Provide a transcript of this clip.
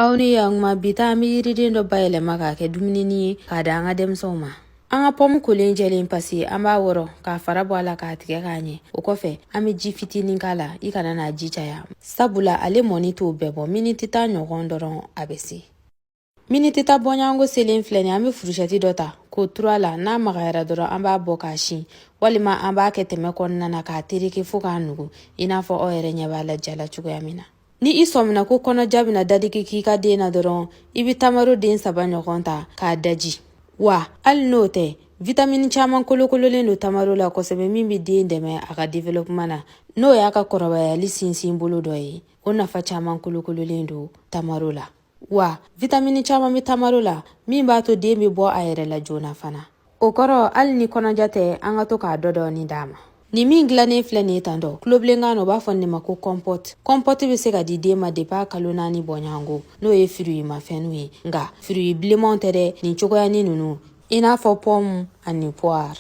Aw ni yakuma. Bi ta, an bɛ yiriden dɔ bayɛlɛma k'a kɛ dumunini ye k'a di an ka denmisɛnw ma. An ka pɔmu kolen jɛlen pase, an b'a wɔrɔ k'a fara bɔ a la, k'a tigɛ k'a ɲɛ. O kɔfɛ, an bɛ ji fitinin k'a la. I kana n'a ji caya, sabula ale mɔni t'o bɛɛ bɔ. Miniti 10 ɲɔgɔn dɔrɔn, a bɛ se. Miniti 10 bɔɲɔgɔnko selen filɛ nin, an bɛ furusɛti dɔ ta k'o turu a la. N'a magayara dɔrɔn, an b'a bɔ k'a sin, walima an b'a kɛ tɛmɛ kɔnɔna na k'a tereke fo k'a nugu, i n'a fɔ aw yɛrɛ ɲɛ b'a la ja la cogoya min na. Ni i sɔmina ko kɔnɔja bɛna dadigi k'i ka den na dɔrɔn, i bɛ tamaro den saba ɲɔgɔn ta k'a daji. Wa hali n'o tɛ, vitamini caman kolokololen don tamaro la kosɛbɛ, min bɛ den dɛmɛ a ka développement na, n'o y'a ka kɔrɔbayali sinsin bolo dɔ ye. O nafa caman kolokololen don tamaro la. Wa vitamini caman bɛ tamaro la min b'a to den bɛ bɔ a yɛrɛ la joona fana. O kɔrɔ, hali ni kɔnɔja tɛ, an ka to k'a dɔ dɔɔni d'a ma. Nin min dilannen filɛ nin ye tan dɔ, tulobilenkan na, u b'a fɔ nin ma ko compote. Compote bɛ se ka di den ma depuis a kalo 4 bɔɲɔgɔnko, n'o ye fruit mafɛnw ye, nka fruit bilenmanw tɛ dɛ, nin cogoyanin ninnu, i n'a fɔ pomme ani poire.